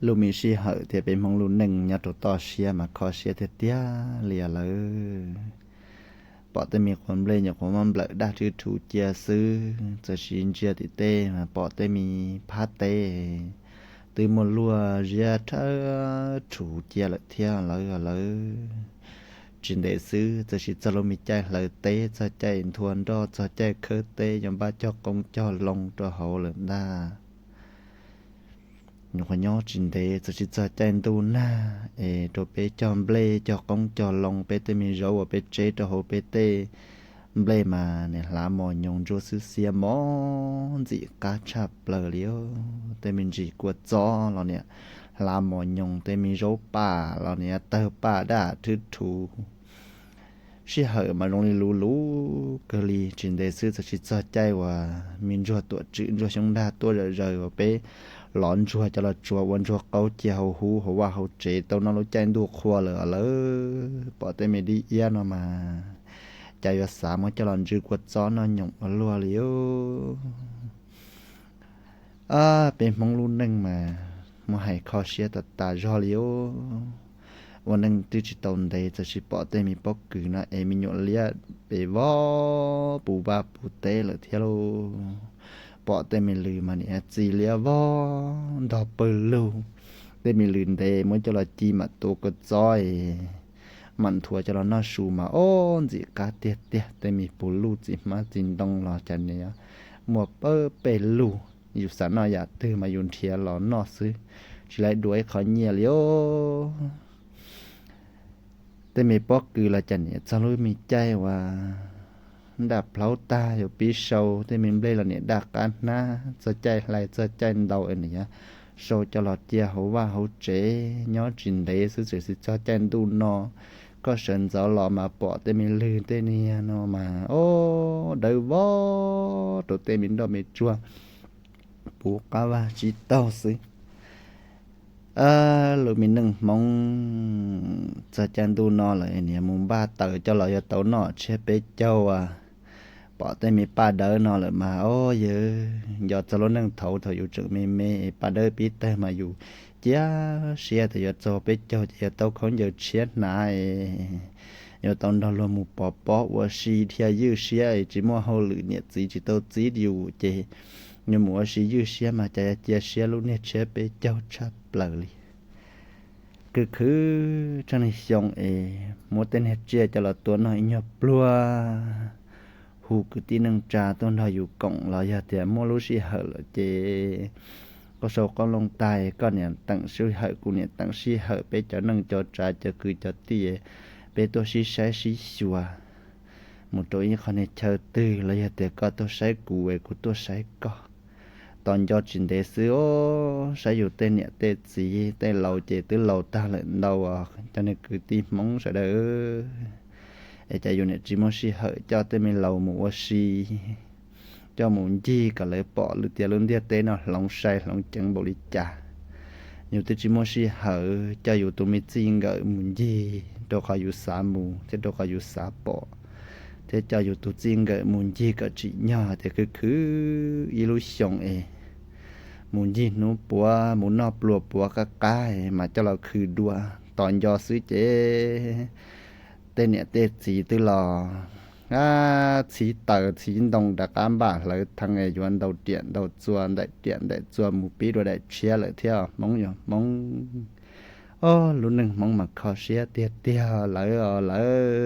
Lub me sij hawm thiab peb Hmoob lub neej nyob rau toj siab mas kho siab tiag tiag li os lawv. Pom tej me quav nplej nyuam qhuav muab nplawm daj rhwv rhuv cia xwb, txawm sim ntsia tim tej mas pom tej me phab teb twb muaj luaj ziab rhawv rhuv cia lawm thiab lawv os lawv. Tsis ntev xwb txawm sim txog lub me caij hlawv teb, txog caij nthua nroj, txog caij khawb teb, yuav npaj cog qoob cog loo rau hauv lawm ntag. Nyuam qhuav nyob tsis ntev txawm sim txog caij ntuj nag es rau peb cog nplej cog qoob cog loo, peb tej me zaub uas peb tseb rau hauv peb tej nplej mas nim hlav mos nyoos ntsuab xwb, xiab mos ntxim qab tshaj plaws li. Tej me ntsis kua txob los nim hlav mos nyoos, tej me zaub paj los nim tawg paj daj rhwv rhuv. Sij hawm mas zoo li luv luv kawg li. Tsis ntev xwb txawm sim txog caij uas me ntsuag tuam tswm ntsuag xyoob dag tuaj zom zaws uas peb lov ntsuag coj los tsuav ua ntsuag qaub cia hauv hub hauv vaj hauv tsev tau noj lub caij ntuj qhua lawm os lawv. Pom tej me dib iab no mas cas yuav xav muab coj los ntsw kua txob noj nyoos ua luaj li. Peb Hmoob lub neej mas muaj hais kho siab tas tas zog li os. Ua neej twb tsis tau ntev txawm sim pom tej me pob kws no es me nyuam liab pes vog puv vaj puv teb lawm thiab lauj. Pom tej me lws mas nim txi liab vog ntog pawg lug. Tej me lws ntev muab coj los ci mam tuav kua txob es mam nthuav coj los noj su mas ob ntxim qab tiag tiag. Tej me puv luj txiv hmab txiv ntoo los cas nim muaj pawg pes lug, yus xav noj yam twg mas yus nrhiav los noj xwb, tsis laib dua ib qho nyiaj li os. Tej me pob kws los cas nim txog lub me caij uas daj plhaub tag yuav pib sau, tej me nplej los nim daj qab hnab, txog caij hlais txog caij ntaus es nim yuav sau coj los cia hauv vaj hauv tsev. Nyob tsis ntev xwb txawm sim txog caij ntuj no, koj sawv ntxov los mas pom tej me lws tej niag no mas ob dawb vog rau tej me nroj me tsuag puv qab vaj tsib taug xwb. Lub me neej Hmoob txog caij ntuj no lawm niam mus npaj taws coj los yuav tau noj tshiab peb caug as. Pom tej me paj dawb no lawm mas ob yawg nco txog lub neej thaud thaum yus tseem me me es paj dawb pib tawg mas yus cia siab tias yuav txog peb caug ces yuav tau khaub ncaws tshiab hnav es yuav tau nrog luag mus pov pob ua si dhia ywj siab es tsis muaj hauj lwm niam txiv tsis tau txib yus ces yuav mus ua si ywj siab mas cas yuav cia siab lub niag tshiab peb caug tshaj plaws li. Khwv khwv tsheej niag xyoo es muab tej niag tsiaj coj los tua noj ib nyuag pluag, hu kwv tij neej tsa tuaj nrog yus koom los yog tias muaj lub sij hawm lawm ces koj sau qoob loo tag koj niam teem sij hawm kuv niam teem sij hawm peb cov neej cov tsav cov kwv cov tij peb tuaj sib saib sib xyuas mus rau ib qho niag chaw twg los yog tias koj tuaj saib kuv es kuv tuaj saib koj. Tos nco tsis ntev xwb os, saib yus tej niam tej txiv tej laus ces twb laus tag lawm ntau os cov niag kwv tij Hmoob sawv daws. Es cas yus niam tsis muaj sij hawm coj tej me laus mus ua si, coj mus ncig kom lawv pom lwm tias lub ntiaj teb no hloov sai hloov ceev npaum li cas. Yus twb tsis muaj sij hawm coj yus tus me txij nkawm mus ncig rau qhov yus xav mus thiab rau qhov yus xav pom, thiab coj yus tus txij nkawm mus ncig kom tsim nyog tias khwv khwv ib lub xyoo es mus ncig hnub puav mus noj pluas puav qab qab es mas coj los khwv dua. Tos nco xwb ces tej niam tej txiv twb los txhiv taws txhiv ntoo rov qab npaj hlawv thee es yuav ntaus riam ntaus txuas ntaim riam ntaim txuas mus pib dua daim tshiab lawm thiab Hmoob yog Hmoob. Ob, lub neej Hmoob mas kho siab tiag tiag lawv os lawv.